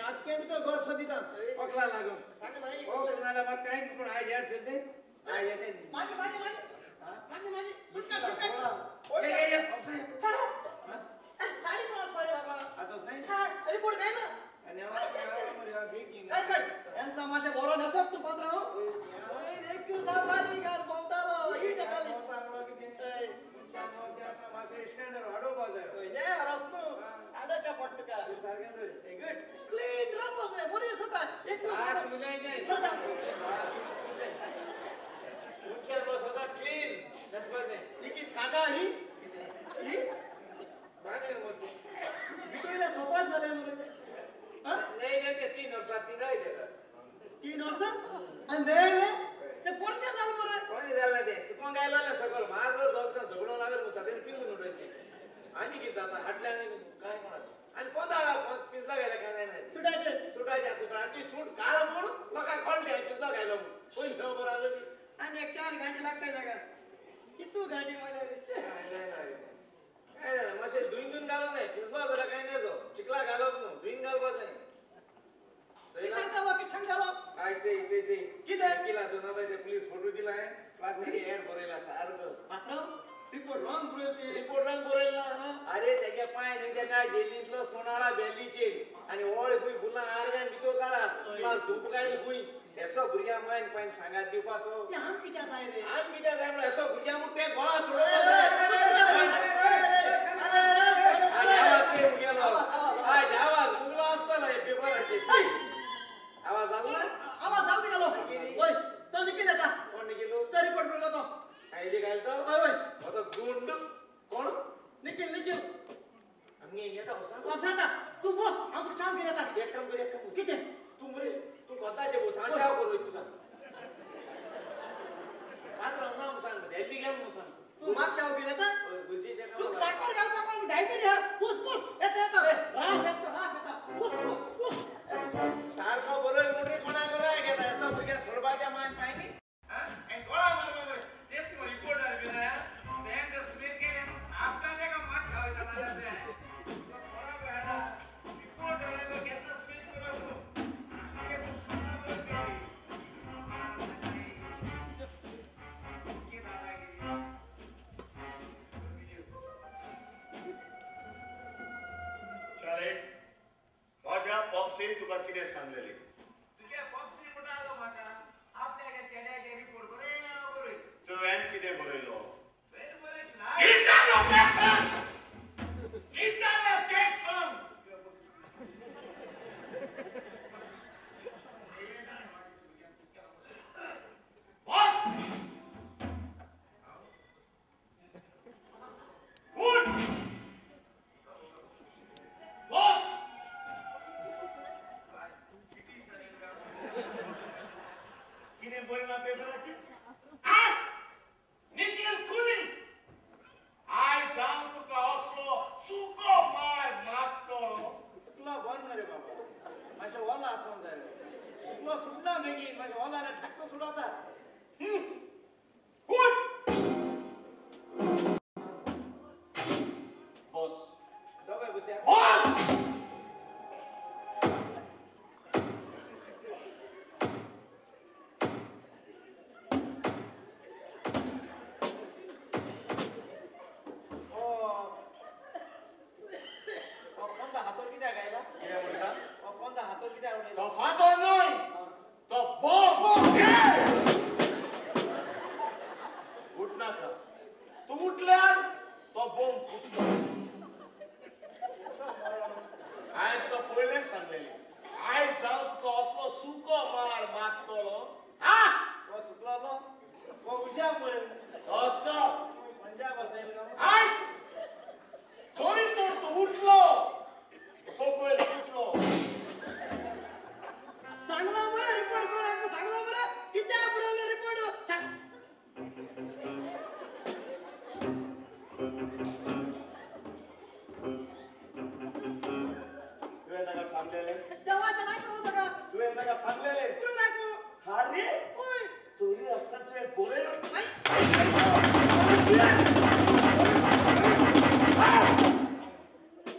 आख्खे भितर घर सोदिता ओकला लागून सांग नाही ओ कुणाला मग काय पण आयज यार चलते आयज येते माझी माझी माझी माझी माझी सुटका सुटका ए ए साडी क्रॉस पाहिजे बाबा आताच नाही हा रिपोर्ट काय ना आणि काय कर यांचा माझ्या गोरो नसत तू पात्राव ओय एक साबारी गाल पावतालो ही टकाली स्टँडर वाडोवपा जाय ओय ने रस्तो आडाच्या पट्टका सारखें गुड क्लीन रावपाक जाय बरी सुता एक सदा उंचार सदा क्लीन नसपाचें ही कित कांदा ही ही भितरल्या चोपाट जालें मरे नाही नाही ते 3 वर्सां ती नाही तेका 3 वर्सां आनी न्हय रे ते पोरणे जालें मरे कोणी जालें तें सुकोंक आयलोलें सकल माजर दोग झगडोंक लागले मुसातेन पिंजून उडयलें आनी कितें जाता हाडल्यान काय कोणाक आनी पोंदा पिंजला घायल्या काय जायना सुटाचें सुटाचें तुका आनी ती सूट काड म्हूण लोकांक कळ्ळें पिंजला घायलो म्हूण पयलीं खबर आसली आनी एक 4 घांटी लागता ताका कितू घांटी मारल्या काय जायना काय जाणा मातशें धुयन धुयन घालूंक जाय पिंजलो जाल्यार काय नेजो चिखला घालप न्हू धुयन घालपाक जाय पिसांग जालो काय चय चय चय कितें किला दोन आतां ते पुलीस फोटो दिला क्लास एड बरयला सारको पात्रांव रिपोर्ट रॉंग बरयलो रिपोर्ट रॉंग बरयला ना अरे तेगे पांय न्ही तेका जेलींतलो सोनाळा बेलीचेर आनी ओळ खूंय फुलां आरव्यान भितर काडात प्लस धूप काडली खूंय येसो भुरग्यां मायन पांय सांगात दिवपाचो ते आम कित्याक जाय रे आम कित्याक जाय म्हणल्यार येसो भुरग्यां म्हूण ते गोळा सोडोवपाक जाय आनी आवाज चय मुगेलो आयज आवाज उगलो आसतलो हे पेपराचेर आवाज जालो ना आवाज जालो गेलो ओय तो निकील येता कोण निकील तो रिपोर्ट बरयलो तो आयजे घायल तो हय हय हो गुंड कोण निकील निकील आमगे येता वसां येता तूं बस हांव तुका च्याव घेवन येता एक काम कर एक काम कितें तूं मरे तूं कोताचे बस हांव च्याव करूं तुका पात्रांव ना म्हूण सांग दिल्ली गेल म्हूण सांग तूं मात च्याव घेवन येता तूं साकर घालपाक डायबिटीज आहा बस बस येता येता राफ येता राफ येता बस बस बस सारको बरोय म्हणटकीर कोणाक राग येता येसो भुरग्याक सोडपाच्या मान पांय न्ही आनी गोळा मारपा मरे तेच रिपोर्टर बी जाय तें स्मेल केलें न्हू आपणां तेका मात खावयता नाजाल्यार रिपोर्टर केन्ना स्मेल करप न्हू चाले माझ्या पॉपसी तुका कितें सांगलेलें तुगे पॉपसी म्हणटालो म्हाका आपल्या चेड्याक रिपोर्ट बरें बरय तुवें कितें बरयलो बरें बरें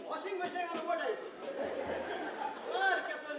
वॉशिंग मशीन घालून पडय. बर केसो.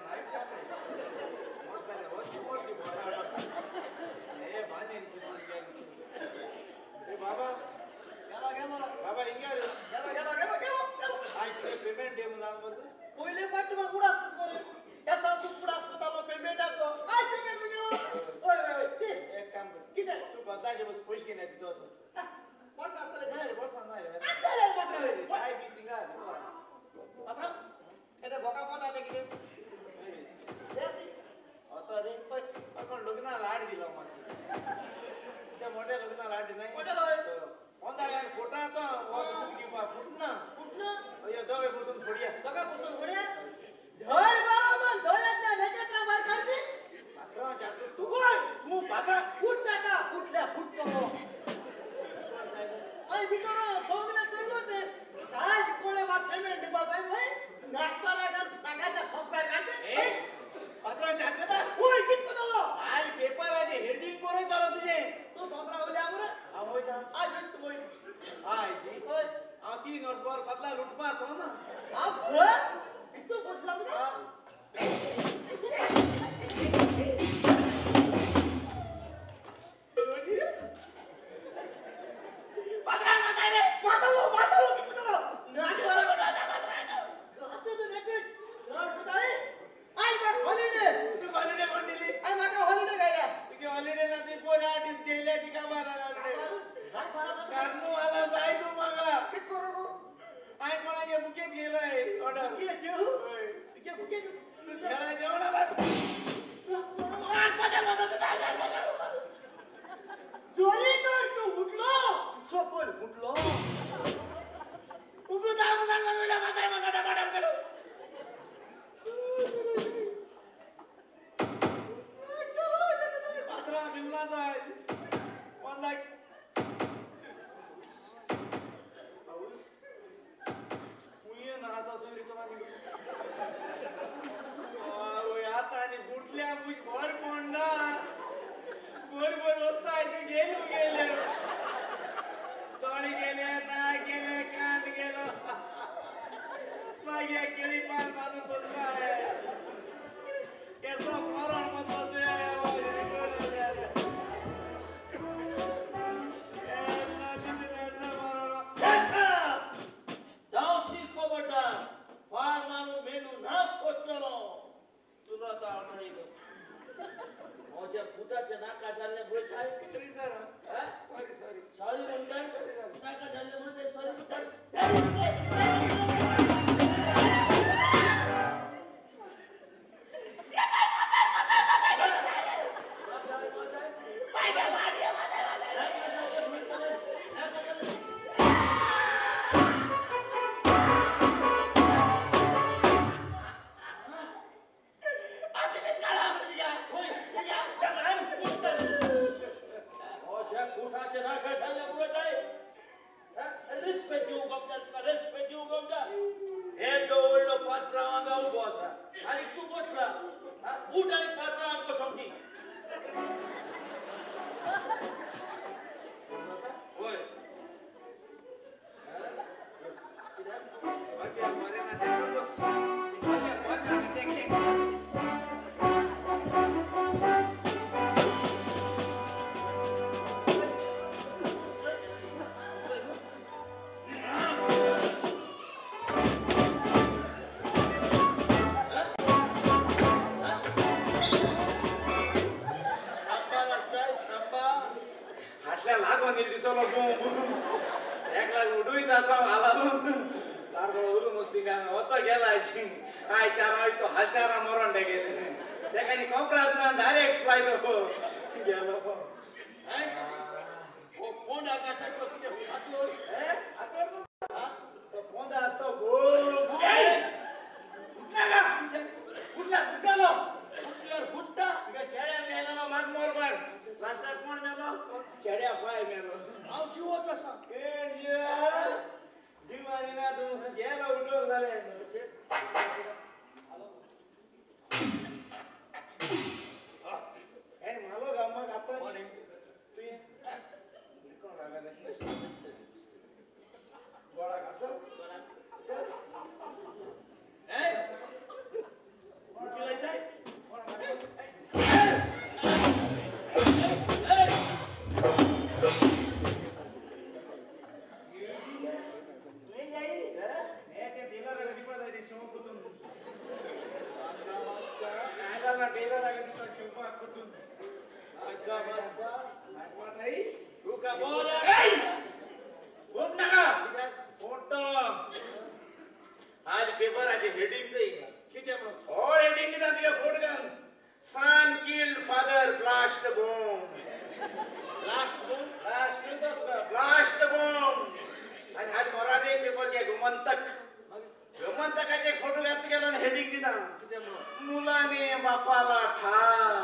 नायक जाता बाबा बाबा हिंगा गेलो गेलो गेलो गेलो गेलो. आयज तुगे पेमेंट डे म्हणून जाण मरे. पयले फावट तुका उडास मरे एसा तूं उडास करतालो पेमेंटाचो. आयज पेमेंट म्हणजे हय हय हय. एक काम कर, कितें तूं बदलाचे बस पयशे घेवन येता तुजो असो. वर्सां आसतलें ना रे, वर्सां ना रे. आसतलें वर्सां. काय बी थिंगा पात्रांव येता बोका कोण आतां कितें आतां रे कोण लग्ना लाड दिलो म्हाका. ते मोठे लग्ना लाड दिनाय. कोंदा काय फुटा तो दिवपा फुटना फुटना. अय दोगे बसून फोडया. दोगा बसून फोडया. धय बरोबर धयांतल्या नखेत्रां भायर काडची. पात्रांव जातलो तूं. तूं पात्रांव फूट नाका फुटल्या फुटतो. आनी भितर सगळें चोयलो तें काय कोणें म्हाका पेमेंट दिवपा जाय न्हय. नागपाराक तांकाच्या सोस भायर काडचे. पात्रांव जागता. वय कितें करतलो. आयज पेपराचें हेडींग बरयतालो तुजें. तूं सोंसरा उरल्या मरे. हांव वयता. आयज वयता तूं वय. आयज हय. हांव 3 वर्स भर बदला लुटपाचो ना. हांव खंय इतू बदला तुका. पात्रांव माताय रे. मातालो मातालो कितें करतलो. नागपाराक पात्रांव घातलो तूं नेकच चड करता रे. आयज म्हाका हॉलिडे. तुका हॉलिडे कोण दिली? आयज म्हाका हॉलिडे गायल्या. तुगे हॉलिडे ना ती पोर 8 दीस गेल्या तिका मारा कार्नू आला जाय तूं म्हाका. कितें करूं गो? हांवें कोणागे बुकेत घेयलाय ऑर्डर. कितें घेवं? तुगे बुकेत जेवणा भात. जरी तर तूं उठलो सकयल उठलो. उठू दाम जालो तुज्या माथ्यार म्हाका डबाडब केलो. पात्रांव भिल्ला तो आयज कोंदाक. पावस कुयेन आहा तो सोयरी तो मागीर. आवय आतां आनी फुटल्या म्हजी भर पडना. भर भर वस्तां आयज गेली गेले. दोळे गेले, नाक गेले, कान गेलो. मागीर केळी पान बांदून बसला. केसो मरण बसलो. तुला तो आवडलो. माझ्या पुताच्या नाका झाल्यामुळे काय? Sorry sir. Sorry sorry. Sorry म्हणताय? नाका झाल्यामुळे सॉरी म्हणताय. माथाई तुका बरें खूब नाका फोटो आज पेपराचे हेडिंग चोय कितें म्हणून ऑल हेडिंग दिता तुगे फोटो घाल son killed father blast bomb last bomb blast blast bomb आणि आज मराठी पेपर घे गोमंतक गोमंतकाचे एक फोटो घात गेला आणि हेडिंग दिता कितें म्हणून मुलाने बापाला ठार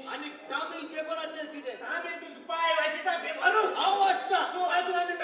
आनी तामीळ पेपराचेर कितें आम्ही तुझ पाय वाचिता पेपर हांव वाचता तू वाचून आणि